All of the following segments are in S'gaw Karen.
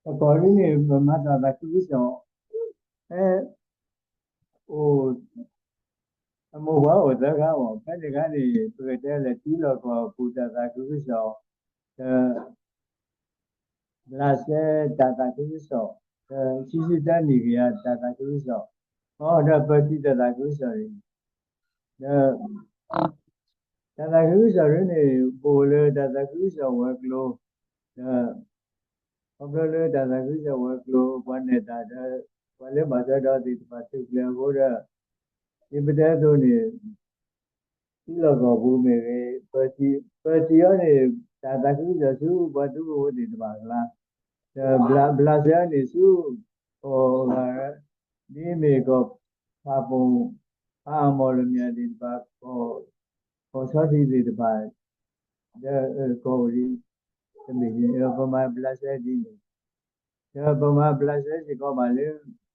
တကီၢ်ဒ်န့ၣ် ပမၤတၢ်သးခုကစီၣ် ဖဲ အိၣ် အမိၢ်ပှၢ်အိၣ်သၢခါအီၤ ဖဲန့ၣ်ခါန့ၣ် ပကတဲလဲၣ် ထံလီၢ်ကီၢ်ပူၤတၢ်သးခုကစီၣ် ဒီး ဘျးစဲတၢ်သးခုကစီၣ် ဒီးဆံဆံတၢနံၣ်ကယၤတၢ်သးခုကစီၣ် ဒီးပၢၤထံတၢ်သးခုကစီၣ်န့ၣ် ဒီး တၢ်သးခုကစီၣ်ဒ်န့ၣ် ပအိၣ်လၢတၢ်သးခုကစီၣ်ဝဲၤကျိၤ ဒီး ခီဖျိလၢတၢ်သးခုကစီၣ်ဝဲၤကျိၤ ပှၤနဲၣ်တၢ်ဒီး ပှၤလၢဘၣ်ထွဲဒီးသ့ၣ်တဖၣ်သုးကျဲၤအဃိဒီး ဒ်ပတဲအသိးန့ၣ် ထံလီၢ်ကီၢ်ပူၤမ့ၢ်ဂ့ၤ ပၢၤထံအီၤန့ၣ် တၢ်သးခုကစီၣ်ဆူပှၤသုးဖိသ့ၣ်တဖၣ်အကျါ ဒီးဘျးစဲအီၤန့ၣ်ဆူ ကီၢ်ဂၤ ဒ်မ့ၢ်ကီၢ်ဖးပိၣ် ဖးအမီၢ်လၢမ့ၢ်သ့ၣ်တဖၣ် ကီၢ်ဆီထံးသ့ၣ်တဖၣ် ဒီးကီၢ်အိၣ်ဒံး တမ့ၢ်ဒ်န့ၣ် ပမၤဘျးစဲဒ်န့ၣ် ဒီးပမၤဘျးစဲစ့ၢ်ကီးဘၣ်လၢ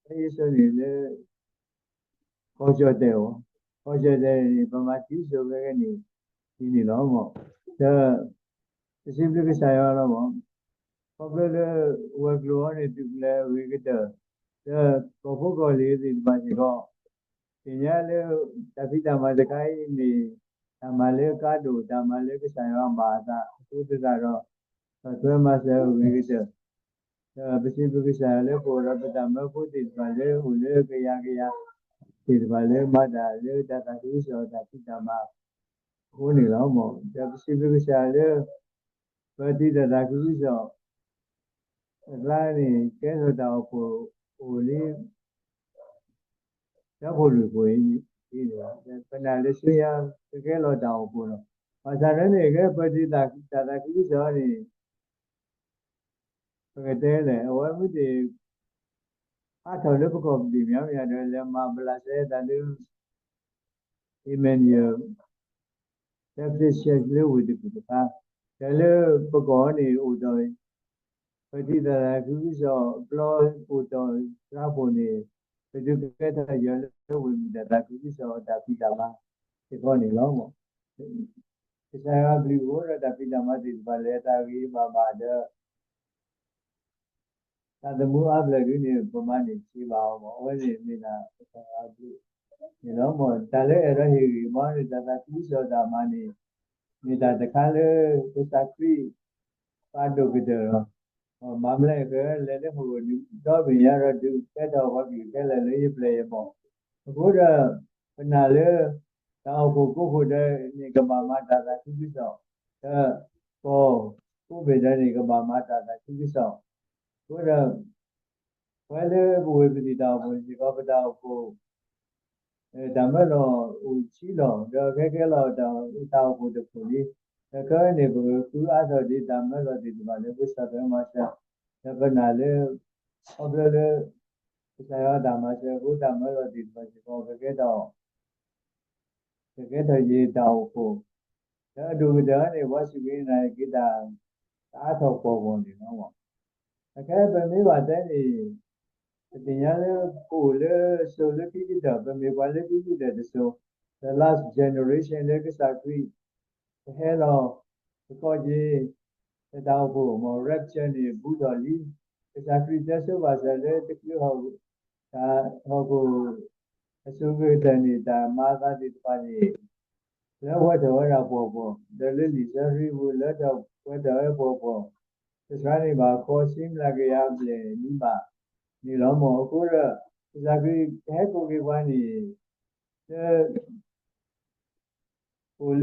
ဖဲယဆိန့ၣ်လၢ ကီၢ်ကၠီၣ်တဲၣ်အီၤ ကီၢ်ကၠီၣ်တဲၣ်န့ၣ် ပမၤတံၤစိၤခဲကဲန့ၣ် ဒ်န့ၣ်လီၤမၢ်. ဒီး ပစံးဘျုးကစၢ်ယွၤလီၤမၢ်. ခီဖျိလၢ ဝဲၤကျိၤအီၤန့ၣ် သုးကျဲၤအဂ့ၤကတၢၢ် ဒီးကီၢ်ဖိကီၢ်လံၤသ့ၣ်တဖၣ်စ့ၢ်ကီး သ့ၣ်ညါလၢ တၢ်ဖံးတၢ်မၤတခါအံၤမ့ၢ် တၢ်မၤလၢကါဒိၣ် တၢ်မၤလၢကစၢ်ယွၤဘၣ်အသးအဃိသတးဒီး ပထွဲမၤစၢၤအဂ့ၤကတၢၢ် ဒီးပစံးဘျုးကစၢ်ယွၤလၢပအိၣ်ဒီးပတၢ်မၢဖိသ့ၣ်တဖၣ်လၢအိၣ်လၢကယၤကယၤ သ့ၣ်တဖၣ်လၢမၤတၢ်လၢတၢ်သးခုကစီၣ်တၢ်ဖံးတၢ်မၤအဃိန့ၣ်လီၤမၢ်. ဒီးပစံးဘျုးကစၢ်ယွၤလၢ ပၢၤထံတၢ်သးခုကစီၣ် အကျါန့ၣ် ကဲထီၣ်တၢ်အိၣ်ဖှိၣ်အိၣ်လံ တၢ်ဖိလွံၢ်ဖိအံၤန့ၣ် ပနာ်လၢဆူညါ ကကဲလီၤတၢ်အိၣ်ဖှိၣ်လီၤ. ဘၣ်ဆၣ်န့ၣ် ကဲပၢၤထံတၢ်သးခုကစီၣ်န့ၣ် ပကတဲလဲၣ် အဝဲမ့ၢ်တ့ၢ် ဟးထီၣ်လၢပကီၢ်ပူၤမ့ၢ်မ့ၢ်ဒီး လဲၤမၤဘျးစဲတၢ်လၢ Emmanuel Baptist Church လၢဝ့ၢ်တကူၣ်တခါ, တၢ်လၢပကီၢ်န့ၣ်အိၣ်ဒီး ပၢၤထံတၢ်သးခုကစီၣ်အဘျီအိၣ်ဒီးသရၣ်ဖိန့ၣ် ပဒုးကဲထီၣ်ယွၤလၢဝ့ၢ်မုၢ်တၢ်သးခုကစီၣ်အတၢ်ဖံးတၢ်မၤစ့ၢ်ကီးန့ၣ်လီၤ. ကစၢ်ယွၤအဘျုးအဃိဒီးတၢ်ဖံးတၢ်မၤသ့ၣ်တဖၣ်လဲၤတၢ်ဂ့ၤဘၣ်ဘၣ်ဒီး တၢ်သမူအါဖျၢၣ်ဒ်န့ၣ် ပမၤန့ၢ်စ့ဘၣ်အီၤမၢ်. အဝဲန့ၣ်မ့ၢ်ဒၣ်ကစၢ်ယွၤအဘျုးန့ၣ်လီၤမၢ်. တၢ်လၢအဲၣ်ဒိးဟ့ၣ်ဂံၢ်ဘါန့ၣ် တၢ်သးခုကစီၣ်တၢ်မၤန့ၣ် မ့ၢ်တၢ်တခါလၢ ကစၢ်ခရံာ် ပာ်ဒိၣ်ကတၢၢ်လီၤ. မၤမလဲၣ်ဃဲလဲၤလၢဟီၣ်ခိၣ်ဒီဘ့ၣ်ညါဒီးဒုးကဲထီၣ်ပှၤကလုာ်ခဲလၢာ်လၢယပျဲၢ်ယဘီၣ်. အဃိဒီး ပနာ်လၢ တၢ်အိၣ်ဖှိၣ်ကိးဖှိၣ်ဒီးန့ၣ် ကဘၣ်မၤတၢ်သးခုကစီၣ်, ဒီးကီၢ်ကိးဘ့ၣ်ဒီးန့ၣ် ကဘၣ်မၤတၢ်သးခုကစီၣ်. အဃိဒီး ပဝဲလၢပဝ့ၢ်ပသ့ၣ်တၢ်အိၣ်ဖှိၣ်စ့ၢ်ကီး ပတၢ်အိၣ်ဖှိၣ် တၢ်မၢလီၢ်အိၣ်ဆံးလီၢ် ဒီးကဲကဲလီၤတၢ်အိၣ်ဖှိၣ်တဖုလံ. ဒီးခဲအံၤန့ၣ် ပကဃုအါထီၣ်ဒံးတၢ်မၢလီၢ်သ့ၣ်တဖၣ်လၢပဆၢထၢၣ်မၤစၢၤ, ဒီးပနာ်လၢ ခီဖျိလၢ ကစၢ်ယွၤတၢ်မၤစၢၤအဃိ တၢ်မၢလီၢ်သ့ၣ်တဖၣ်စ့ၢ်ကီး ကကဲထီၣ် ကကဲထီၣ်ယတၢ်အိၣ်ဖှိၣ်, ဒီးအဒိၣ်ကတၢၢ်န့ၣ် ပှၤစူၢ်က့ၤနာ်က့ၤတၢ် ကအါထီၣ်ပှီၢ်ပှီၢ်န့ၣ်လီၤ. အခဲအံၤပမ့ၢ်ဘၣ်တဲန့ၣ် ပသ့ၣ်ညါလၢပအိၣ်လၢစိၤလၢခံကတၢၢ် ပမ့ၢ်ပှၤလၢခံကတၢၢ်တစိၤ the last generation လၢကစၢ်ခရံာ် ကဟဲလီၤ ကကီက့ၤ ပတၢ်အိၣ်ဖှိၣ်မ့ၢ် rapture န့ၣ် ဘူးထီၣ်လံ. ကစၢ်ခရံာ်တဲဆိဘၣ်စၢၤလၢတချုးဟီၣ် တၢ်ဟီၣ်ခိၣ် အစိၤကတၢၢ်န့ၣ် တၢ်မၤအသးသ့ၣ်တဖၣ်န့ၣ် လၢပှဲၤထီၣ်ဝဲဒၣ်ပှီၢ်ပှီၢ်, ဒီးလၢလံာ်စီဆှံပူၤ လၢထီၣ်ပှဲၤထီၣ်ဝဲပှီၢ်ပှီၢ်, တစှၤန့ၢ်ဘၣ်ဃိးဆံမျးကယၤဘျဲၣ်နံၣ်ဘၣ်န့ၣ်လီၤမၢ်. အဃိဒီး ကစၢ်ခရံာ်ကဟဲကိးက့ၤပှၤန့ၣ် လၢ အိၣ်လၢမုၢ်နံၤဆံကတၢၢ်အဃိ ပဘၣ်အိၣ်ကတဲာ်ကတီၤပသး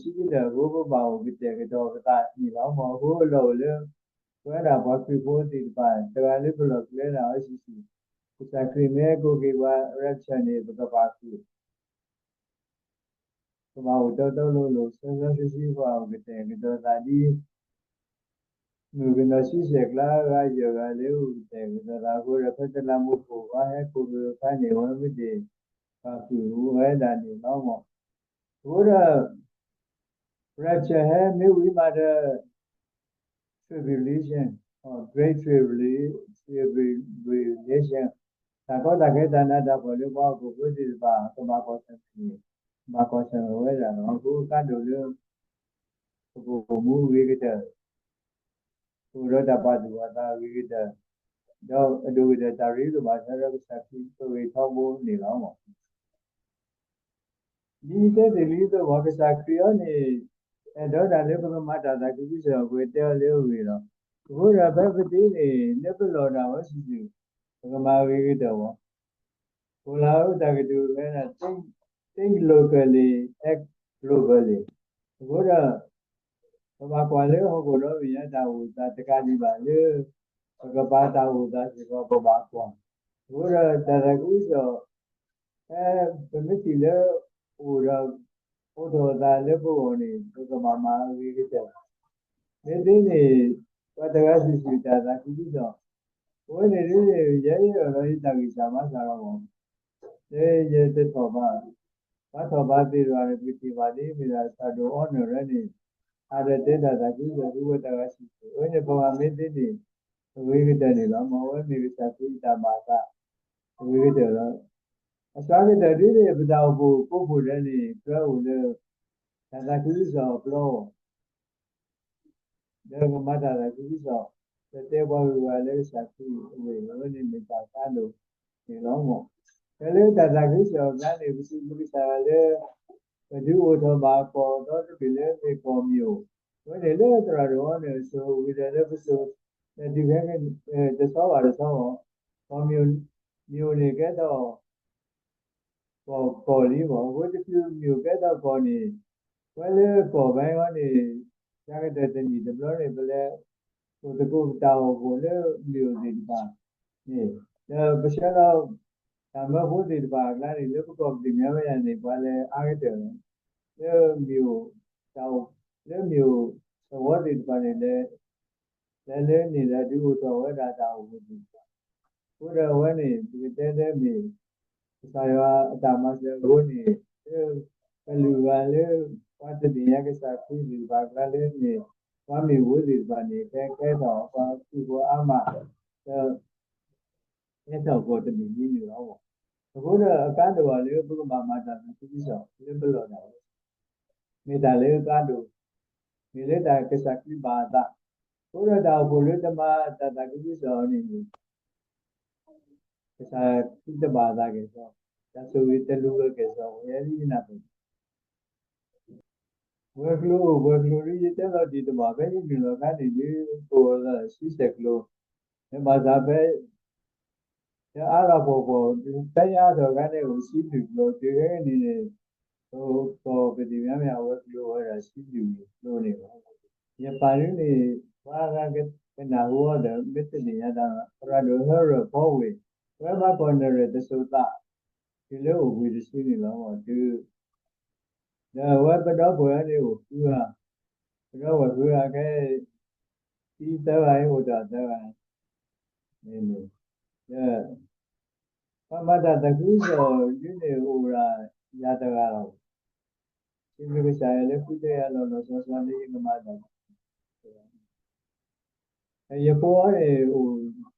န့ၣ်လီၤမၢ်. အဃိအလီၢ်အိၣ်လၢ ပဝဲဒၣ်ပှၤခရံာ်ဖိသ့ၣ်တဖၣ် တဂၤလၢပလီၢ်ကျဲဒၣ်အီၤဆံးဆံး, ကစၢ်ခရံာ်မ့ၢ်ဟဲကိးက့ၤပှၤ rapture န့ၣ် ပကဘၣ်ဃုာ် ကဘၣ်အိၣ်တီတီလိၤလိၤ စီစီဆှံဆှံ ပဘၣ်အိၣ်ကတဲာ်ကတီၤသးဒ် မုၢ်ကနီၤဆံဆဲၣ်ကျါဂၤယဲၢ်ဂၤလၢအိၣ်ကတဲာ်ကတီၤသးအဃိဒီး ဖဲတလးမူးပိာ်ခွါဟဲကိးက့ၤအခါန့ၣ် အဝဲမ့ၢ်တ့ၢ် ပာ်ဃုာ်အိၣ်ဝဲဒၣ်န့ၣ်လီၤမၢ်. အဃိဒီး rapture ဟဲမ့ၢ်ဝံၤမးဒီး tribulation, great tribulation, တၢ်ကီတၢ်ခဲတၢ်နးတၢ်ဖှီၣ်လၢ ပှၤဟီၣ်ခိၣ်ဖိသ့ၣ်တဖၣ် ကဘၣ်ကီၢ်ဆၢၣ်မဲာ်န့ၣ် ဘၣ်ကီၢ်ဆၢၣ်မဲာ်ဝဲဒၣ်လီၤ. အဃိကါဒိၣ်လၢ ပကအိၣ်မူအဂ့ၤကတၢၢ် အိၣ်ဒီးတၢ်ပာ်သူၣ်ပာ်သးအဂ့ၤကတၢၢ်, ဒီးအဒိၣ်ကတၢၢ်တၢ်ရ့လိာ်ဘၣ်ထွဲဒီးကစၢ်ခရံာ်အဂ့ၢ်ထီဘိန့ၣ်လီၤ. ဒ်တဲသ့ၣ်လံအသိး ပှၤကစၢ်ခရံာ်အံၤန့ၣ် အဲၣ်ဒိးတၢ်လၢပကမၤတၢ်သးခုကစီၣ် ပကတဲအီၤလၢအဂ့ၢ်လီၤ. အဃိဒီးဖဲပသ့န့ၣ် လၢပလီၢ်ဒၣ်ဝဲစုာ်စုာ် ပကမၤအဂ့ၤကတၢၢ်ဘၣ်. ပလၢအတၢ်ကတိၤဝဲဒၣ် think locally, act globally. အဃိဒီး ပဘၣ်ကွၢ်လၢဟီၣ်ခိၣ်ဒီဘ့ၣ်ညါတၢ်အိၣ်သးတကးဒံးဘၣ်လၢ ပကပာ်တၢ်အိၣ်သးစ့ၢ်ကီး ပဘၣ်ကွၢ်. အဃိဒီးတၢ်သးခုကစီၣ် ဖဲပမ့ၢ်ထံၣ်လၢအိၣ်ဒီး အိးထီၣ်အသးလၢပဂီၢ်န့ၣ် ပကဘၣ်မၤအဂ့ၤကတၢၢ်. မ့ၢ်သ့န့ၣ် ပှၤတဂၤစုာ်စုာ်တၢ်သးခုကစီၣ် အဝဲန့ၣ်ဒ်န့ၣ် ယဲယအဲၣ်ဒိးလၢယတၢ်ဂံၢ်စၢ်ဘါစၢ်လီၤမး, လၢယတထီၣ်ဘး, ပှၤထီၣ်ဘးသ့ၣ်တဖၣ်န့ၣ် ပကထံၣ်ဘၣ်ဒ်မ့ၢ်ဒၣ် စၢ်ဒိၣ်အီနၢၣ်ရၢန့ၣ် အါဒီးတဲတၢ်သးခုကစီၣ် သုဝဲတဂၤစုာ်စုာ် အဝဲန့ၣ်ပမၤမ့ၢ်သ့န့ၣ် အဂ့ၤကတၢၢ်န့ၣ်လီၤ. မ့ၢ်အဝဲမ့ၢ်ကစၢ်ခရံာ်အတၢ်ဘၣ်အသး အဂ့ၤကတၢၢ်လီၤ. အစှၤကတၢၢ်ဒ်န့ၣ် ပတၢ်အိၣ်ဖှိၣ်ကိးဖှိၣ်ဒဲးန့ၣ် ကြၢးအိၣ်လၢ တၢ်သးခုကစီၣ်အပျီအဂီၢ် ဒီးကမၤတၢ်သးခုကစီၣ် ဒီးတဲပှၤဂုၤပှၤဂၤလၢကစၢ်ခရံာ်အဂ့ၢ် အဝဲန့ၣ်မ့ၢ်တၢ်အကါဒိၣ်န့ၣ်လီၤ. ဖဲလၢတၢ်သးခုကစီၣ်အကျါန့ၣ် ပစံးဘျုးကစၢ်ယွၤလၢ ပဒုးအိၣ်ထီၣ်ဘၣ်ကီၢ်ဒီတဘ့ၣ်လၢမ့ၢ်ကီၢ်မၠိၣ်, အဝဲန့ၣ်လၢသရၣ်ဒိၣ်အီနၢၣ်အစိၤဝံၤဒီးလၢပစိၤ ဒီးတုၤခဲကနံၣ် တဆီဘၣ်တဆီဘၣ်, ကီၢ်မၠိၣ်န့ၣ်ကဲထီၣ် ကီၢ်ကီၢ်လံမး. အဃိတချုးမၠိၣ်ကဲထီၣ်ကီၢ်န့ၣ် ပဝဲလၢကီၢ်ဘဲအံၤန့ၣ် စှၤကတၢၢ်တနံၣ်တဘျီန့ၣ် ပလဲၤအိၣ်သကိးတၢ်အိၣ်ဖှိၣ်လၢမၠိၣ်သ့ၣ်တဖၣ်န့ၣ် ဒီးပဆှၢလီၤ တၢ်မၢဖိသ့ၣ်တဖၣ်အကျါန့ၣ် လၢပကီၢ်ပသ့ၣ်ညါဝဲယၤန့ၣ် ပှၤလဲၤအါကတၢၢ် လၢမၠိၣ်တၢ်အိၣ် လၢမၠိၣ်သဝီသ့ၣ်တဖၣ်န့ၣ် လဲၤလၢန့ၣ်ဒီးဒုးအိၣ်ထီၣ်ဝဲဒၣ်တၢ်အိၣ်ဖှိၣ်သ့ၣ်တဖၣ်. အဃိဒီးအဝဲန့ၣ် ပကတဲလၢမ့ၢ် ကစၢ်ယွၤအတၢ်မၤစၢၤအဃိန့ၣ် လၢကလုာ်ဂၤလၢ ပှၤတသ့ၣ်ညါကစၢ်ခရံာ်သ့ၣ်တဖၣ်အကျါလၢမ့ၢ် ပှၤမ့ၢ်ဝိသ့ၣ်တဖၣ်န့ၣ် ကဲကဲထီၣ်ပှၤသူၣ်ကိၢ်အါမး ဒီး ကဲထီၣ်ကီၢ်တဘ့ၣ်ဒ်န့ၣ်လီၤ. အဃိဒီးအကါဒိၣ်ဘၣ်လၢပကဘၣ်မၤတၢ်သးခုကစီၣ်လၢပလီၢ်ဒၣ်ဝဲ မ့ၢ်တၢ်လၢအကါဒိၣ်, မ့ၢ်လၢတၢ်ကစၢ်ခရံာ်ဘၣ်အသး, အဃိဒီးတၢ်အိၣ်ဖှိၣ်လၢတမၤတၢ်သးခုကစီၣ်န့ၣ်န့ၣ် ကစၢ်ခရံာ်တဘၣ်အသးကဲၣ်ဆိး, တၢ်ဆိၣ်ဂ့ၤတလူၤဝဲကဲၣ်ဆိး ယဲဒ်ယနၢ်ပၢၢ် ဝဲၤကျိၤအိၣ်ပှဲၤကျိၤဒ်ယတဲလီၤတံၢ်တဘၣ် ဖဲယနုာ်လီၤအခါန့ၣ်ဒုး ကအိၣ်လၢဆံဆဲၣ်ကျိၤ, လၢဘၣ်ဆၣ်ဖဲ လၢအါထီၣ်ပှီၢ်ပှီၢ် ဖဲယအါထီၣ်အခါန့ၣ် အိၣ်ဆံလွံၢ်ကျိၤ တုၤခဲကနံၣ်န့ၣ် ကီၢ်ပသ့ၣ်ညါမ့ၢ်အဝဲၤကျိၤဝဲဒၣ်ဆံလွံၢ်ကျိၤန့ၣ်လီၤ. ယပၢ်ဒုးန့ၣ် ပှၤဂၤကနၢ်ဟူအီၤဒီး မ့ၢ်တသ့ၣ်ညါတၢ် သရၣ်ဒိၣ်ဟၢရၢၣ်ဖီဝ့ၢ် ဝဲမၤကီၢ်နၢ်ရဲၣ်တစိၤသး တုၤလၢအိၣ်ဘှံးတစုန့ၣ်လီၤ. တုၤ ဒီးအဝဲပဒီပုၢ်ဝဲၢ်န့ၣ်အိၣ်ဃုဂၤ, ပဒီပုၢ်ဝဲၢ်ဃုဂၤခဲ သံသၢဂၤအံၤအိၣ်တ့ၢ်သၢဂၤန့ၣ်, ဒီး ပှၤမၤတၢ်သးခုကစီၣ်ဒ်န့ၣ်အိၣ်ဒၣ်ယၤတဂၤလီၤ. စံးဘျုးကစၢ်ယွၤလၢဃုထၢယၤလီၤလီၤဆီဆီလၢယကမၤတၢ် ယဖိအံၤန့ၣ်အိၣ် ကဲအိၣ်သၢဂၤ လံာ်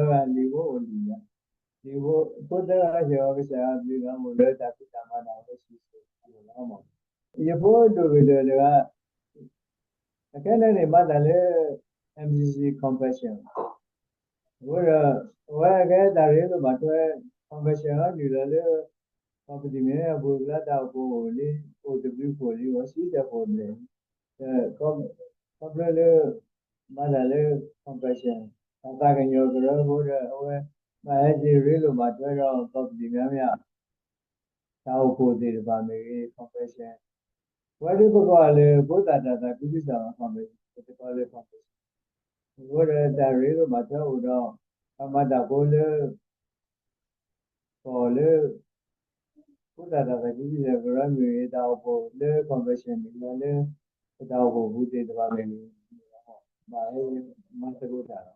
ဖိအိၣ်လွံၢ်ဂၤ, လံာ်ဖိသၢဂၤစ့ၢ်ကီး ကစၢ်ယွၤဘျုးဂၤအိၣ်လၢတၢ်ဖံးတၢ်မၤတၢ်ဝဲဆံးဆံးလီၤ. ယဖိဒိၣ်ကတၢၢ်တဂၤ အခဲန့ၣ်န့ၣ် မၤတၢ်လၢ M C C Compassion အဃိဒီး အဝဲကဲတၢ်ရ့လိာ်ဘၣ်ထွဲ Compassion အနုာ်လီၤလၢ ကီၢ်ပသံၣ်မံၤအပူၤအကျါ တၢ်အိၣ်ဖှိၣ်အိၣ်လံ အိၣ်တဘျုးခိၣ်လံ အိၣ်ဆံဆဲၣ်ခိၣ်ဘျဲၣ်လံ, ဒီး ခီဖျိလၢ မၤတၢ်လၢ Compassion တၢ်သးကညီၤကရၢအဃိဒီး အဝဲ ဘၣ်ဟဲက့ၤရ့လိာ်ဘၣ်ထွဲဒီး ကီၢ်ပသံၣ်မံၤ တၢ်အိၣ်ဖှိၣ်သ့ၣ်တဖၣ်မ့ၢ်ဂ့ၤ Compassion ပဝဲဒၣ်ပကိးလၢ ဖိသၣ်တၢ်သးခုကစီၣ် Compassion ပတကိးလၢ Compassion အဃိဒီးတၢ်ရ့လိာ်ဘၣ်ထွဲအိၣ်ဒီး ပမၤတၢ်ဖိလၢ ကီၢ်လၢ ဖိသၣ်တၢ်သးခုကစီၣ်ကရၢမ့ၢ်ဂ့ၤ တၢ်အိၣ်ဖှိၣ်လၢ Compassion မ့ၢ်ဂ့ၤလၢ ပတၢ်အိၣ်ဖှိၣ်ပူၤသ့ၣ်တဖၣ်မ့ၢ်ဂ့ၤ ဘၣ်ဟဲမၤသကိးတၢ်လီၤ.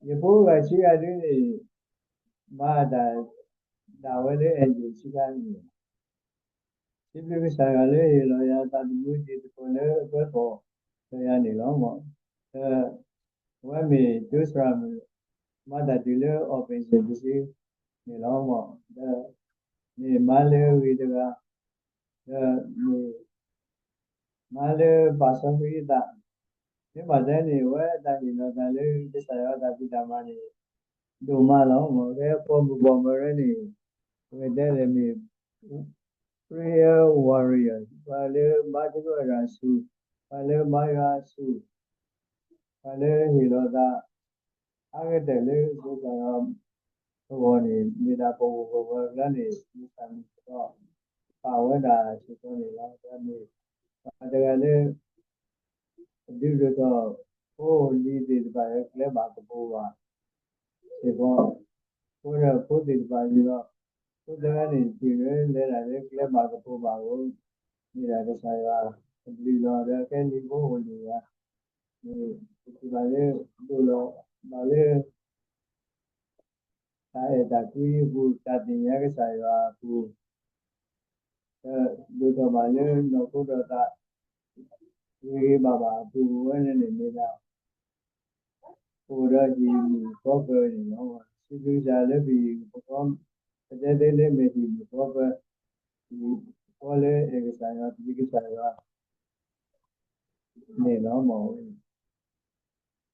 ယဖိဂၤခံဂၤဒ်န့ၣ် မၤတၢ်ဒၣ်ဝဲလၢ N G O ဆံခါန့ၣ် စံးဘျုးကစၢ်ယွၤလၢဟ့ၣ်လီၤယၤသးသမူတံၤသကိးလၢအကွဲဖီၣ်လၢယၤန့ၣ်လီၤ. ဒီး အဝဲမ့ၢ်ဒိစရၣ်မုၣ် မၤတၢ်တုၤလၢ Operation တစုန့ၣ်လီၤ. ဒီး မ့ၢ်မါလၢအဂ့ၤတဂၤ ဒီးမ့ၢ် မၤလၢပာ်စီဆှံအသး, မ့ၢ်ဘၣ်တဲန့ၣ် အဝဲတၢ်ဟ့ၣ်လီၤသးလၢကစၢ်ယွၤအတၢ်ဖံးတၢ်မၤန့ၣ် ဒိၣ်မးလီၤ. မ့ၢ်ဖဲပိာ်မုၣ်ပိာ်မၢၤရဲန့ၣ် ပကတဲလဲၣ်မ့ၢ် prayer warrior ပှၤလၢဘါထုကဖၣ်အဆူၣ်, ပှၤလၢဘါယွၤအဆူၣ်, ပှၤလၢဟ့ၣ်လီၤသး အါကတၢၢ်လၢကစၢ်ယွၤအဂီၢ်န့ၣ် မ့ၢ်ဒၣ်ပအိၣ်ပဝဲကျါန့ၣ် မ့ၢ်တၢ်မ့ၢ်တၢ်တီ ပာ်ဝဲဒၣ်စ့ၢ်ကီးန့ၣ်လီၤ. ဒီးမ့ၢ်ပှၤတဂၤလၢ အဒုးဒိၣ်ထီၣ်ဖိလံၤသ့ၣ်တဖၣ်လၢကျဲဘၣ်ကပိၤဘၣ်စ့ၢ်ကီး, အဃိဒီးဖိသ့ၣ်တဖၣ်န့ၣ်ဒီး ဖိသၢဂၤန့ၣ် တုၤလၢလဲၤတၢ်လၢကျဲဘၣ်ကပိၤဘၣ်အဃိ မ့ၢ်ဒၣ်ကစၢ်ယွၤအဘျုးလီၤ. ဒီးကဲလံာ်ဖိအိၣ်လံာ်ဂၤ န့ၣ် ပထံၣ်ဘၣ်လၢ ဒိၣ်လီၤဘၣ်လၢ တၢ်အဲၣ်တၢ်ကွံအပူၤ, တၢ်သ့ၣ်ညါကစၢ်ယွၤအပူၤ, ဒီးဒိၣ်ထီၣ်ဘၣ်လၢနီၢ်ခိဒီးသး ဂ့ၤဂ့ၤဘၣ်ဘၣ်အပူၤ ပဝဲန့ၣ်န့ၣ်မ့ၢ်ဒၣ် အိၣ်ဒီးဟံၣ်မုၣ်ဃီပၢၤန့ၣ်လီၤ. စံးဘျုးကစၢ်လၢပဟံၣ်ပဃီ, ပတဲသ့လၢမ့ၢ်ဟံၣ်မုၣ်ဃီပၢၤ, ဟံၣ်ဃီလၢ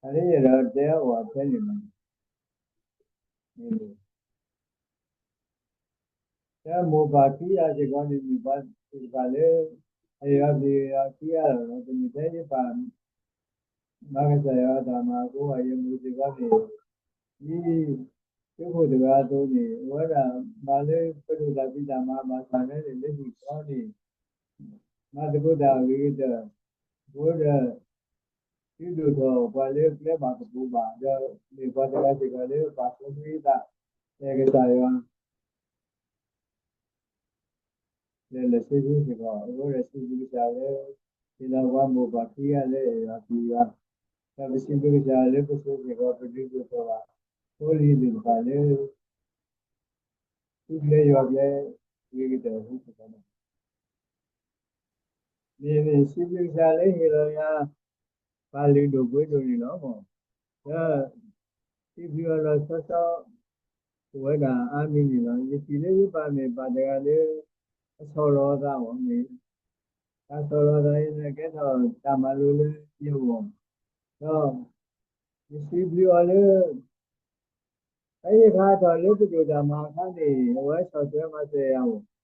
အဲၣ်ကစၢ်ယွၤ ပျံၤကစၢ်ယွၤ န့ၣ်လီၤ. မ့ၢ်ဝဲ တၢ်လၢယအဲၣ်ဒိးတဲအီၤဖဲန့ၣ်လီၤ. တၢ်မိၢ်ပၢ်ခံဂၤစ့ၢ်ကီးန့ၣ် မ့ၢ်ပှၤသ့ၣ်တဖၣ်လၢ အယွၤပျံၤယွၤခံဂၤလီၤ. တမ့ၢ်ထဲယပၢ် မၤကစၢ်ယွၤအတၢ်မၤအဃိဘၣ်, ယမိၢ်စ့ၢ်ကီးန့ၣ် ဒ်သုးခိၣ်တဂၤအသိးန့ၣ် အဝဲဒၣ်မၤလၢပဒိၣ်တၢ်ဖံးတၢ်မၤဘၣ်ဆၣ်န့ၣ် လၢဟံၣ်ဃီန့ၣ် မၤသကိးတၢ်အဂ့ၤကတၢၢ်, အဃိဒီး ဒုးဒိၣ်ထီၣ်ပှၤလၢကျဲဘၣ်ကပိၤဘၣ်, ဒီးမ့ၢ်ပှၤတဂၤစ့ၢ်ကီးလၢပာ်စီဆှံအသး အဲၣ်ကစၢ်ယွၤ လဲၤလၢာ်ဆ့ဆ့စ့ၢ်ကီး, အဃိဒီးစံးဘျုးကစၢ်လၢ ဟ့ၣ်လီၤပှၤမိၢ်ပၢ်ခံဂၤလၢအဲၣ်ယွၤပျံၤယွၤ, ဒီးပစံးဘျုးကစၢ်လၢပစိၤစ့ၢ်ကီး ပဒုးဒိၣ်ထီၣ်ဘၣ် ဖိလံၤသ့ၣ်တဖၣ်လၢ သူကျဲယွၤကျဲ ဂ့ၤကတၢၢ်အဃိစ့ၢ်ကီးန့ၣ် မ့ၢ်စံးဘျုးကစၢ်လၢဟ့ၣ်လီၤယၤ ပၢ်လုၢ်ဒိၣ်ပှ့ၤဒိၣ်န့ၣ်လီၤ. ဒီးစံးဘျုးအီၤလီၤဆီဆီ အိၣ်ဝဲဒၣ်အါမံၤန့ၣ်လီၤ. ယထံၣ်လၢယပၢ်မ့ၢ်ပၢ်တဂၤလၢ အဆီၣ်လီၤအသးအီၤန့ၣ်, တၢ်ဆီၣ်လီၤအသးအံၤန့ၣ် ကဲထီၣ်တၢ်မၤလိလၢယဂီၢ်, ဒီးယစံးဘျုးအီၤလၢ ဖဲယကဟးထီၣ်လၢပဒိၣ်တၢ်မၤအခါန့ၣ် အဝဲဆီၣ်ထွဲမၤစၢၤယၤအီၤ,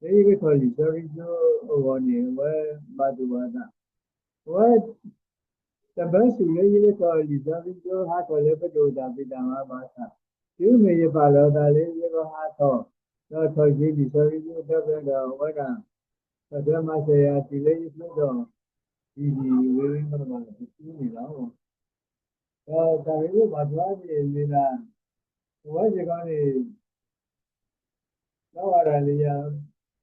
လၢယကထီၣ်လံာ်စီဆှံကၠိအဂီၢ်န့ၣ် အဝဲဘၣ်သူၣ်ဘၣ်သး, အဝဲ တဘၢဆူၣ်လၢယကထီၣ်လံာ်စီဆှံကၠိ ဟးထီၣ်လၢပဒိၣ်တၢ်ဖံးတၢ်မၤဘၣ်ဆၣ်, တုၤမ့ၢ်ယပာ်လီၤအသးလၢယကဟးထီၣ် ဒီးထီၣ်က့ၤလံာ်စီဆှံကၠိတဘျီဒီး အဝဲဒၣ် ဆီၣ်ထွဲမၤစၢၤယၤ တုၤလၢယဖျိထီၣ် ဟံၣ်ဟံၣ်ဂ့ၤဂ့ၤဘၣ်ဘၣ်တစုန့ၣ်လီၤ. ဒီးတၢ်ဂ့ၢ်လၢဘၣ်ထွဲန့ၣ်မ့ၢ်ဒၣ် အဝဲစ့ၢ်ကီးန့ၣ် လီၤဂာ်ဒၣ်လၢယၤ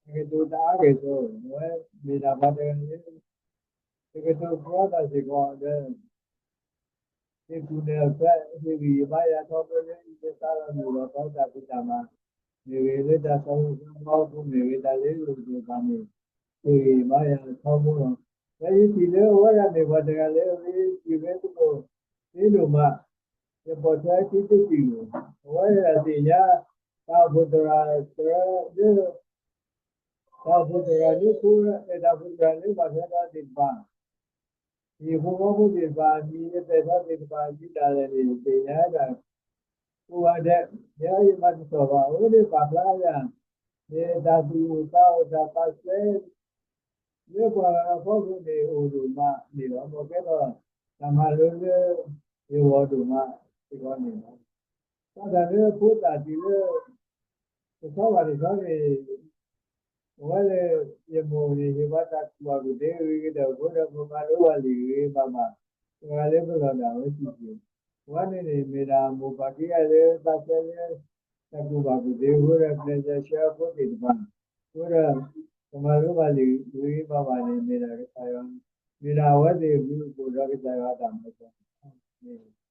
တကတိၤတအါကဲၣ်ဆိး အဝဲမ့ၢ်ဒၣ်ပှၤတဂၤလၢ တကတိၤကြီတၢ်စ့ၢ်ကီးဒီး ဟ့ၣ်ကူၣ်န့ၢ်အီၤဖဲ ဟ့ၣ်ဂံၢ်ဟ့ၣ်ဘါယၤထီဘိလၢ ယကစးထီၣ်မုာ်လီၤသီတၢ်ဖံးတၢ်မၤ မ့ၢ်ဂ့ၤ လၢတၢ်ဆီၣ်လီၤဆီဆီအပူၤမ့ၢ်ဂ့ၤ တၢ်လၢယအိၣ်သ့ၣ်တဖၣ်န့ၣ် ဟ့ၣ်ဂံၢ်ဟ့ၣ်ဘါယၤထီဘိလီၤ. ဖဲယထံၣ်လၢအဝဲဒၣ်မ့ၢ်ပှၤတဂၤလၢအဂ့ၤ စံးဝဲသကိးသ့ဒိၣ်မး ယပိာ်ထွဲအခံသ့တံၢ်လိာ်, အဝဲဒၣ်သ့ၣ်ညါ တၢ်အိၣ်ဖှိၣ်သရၣ်လၢ တၢ်အိၣ်ဖှိၣ်သရၣ်လၢဖိ တၢ်အိၣ်ဖှိၣ်သရၣ်လၢဘၣ်ထွဲဒီးသ့ၣ်တဖၣ် ဟံၣ်ဖိဃီဖိသ့ၣ်တဖၣ် မံၤယပဲာ်ထီသ့ၣ်တဖၣ် မံၤဒၣ်လဲာ်န့ၣ် သ့ၣ်ညါဒၣ် ကိးဂၤဒဲး, ယဲယမၤတထီၣ်ဘၣ် အဝဲန့ၣ်ပာ်ဖျါယၤ မ့ၢ်တၢ်သူၣ်အိၣ်သးအိၣ်တၢ်ပာ်စဲ လၢပှၤဂၤအဖီခိၣ်န့ၣ်အိၣ်ဒိၣ်မးန့ၣ်လီၤ. မ်ကဲထီၣ်တၢ်မၤလိလၢယဂီၢ်ဒိၣ်မးစ့ၢ်ကီးန့ၣ်လီၤ. ဘၣ်ဆၣ်လၢဖိသၣ်တုၤလၢ တဆီဘၣ်တဆီန့ၣ် အဝဲလၢယမိၢ်န့ၣ် ဟ့ၣ်ပှၤတၢ်ကူၣ်ဘၣ်ကူၣ်သ့ဂ့ၤကတၢၢ်အဃိဒီး ပမၤလိဘၣ်လံာ်ဂ့ၤဂ့ၤဘၣ်ဘၣ် တဂၤလၢပလီၢ်ဒၣ်ဝဲစံးက့ၤ, အဝဲန့ၣ်န့ၣ် မ့ၢ်ဒၣ်မိၢ်ပၢ်ခံဂၤလၢသးစဲလၢ တၢ်ကူၣ်ဘၣ်ကူၣ်သ့အဃိဒီး ကျဲးစၢးဆှၢအဖိသ့ၣ်တဖၣ်အဃိဒီး ပမၤလိဘၣ်လံာ်ဂ့ၤဂ့ၤဘၣ်ဘၣ်န့ၣ် မ့ၢ်ဒၣ်ကစၢ်ယွၤ မ့ၢ်ဒၣ်အဝဲသ့ၣ်အဘျုးအဖှိၣ်ဒီးကစၢ်ယွၤအတၢ်မၤစၢၤန့ၣ်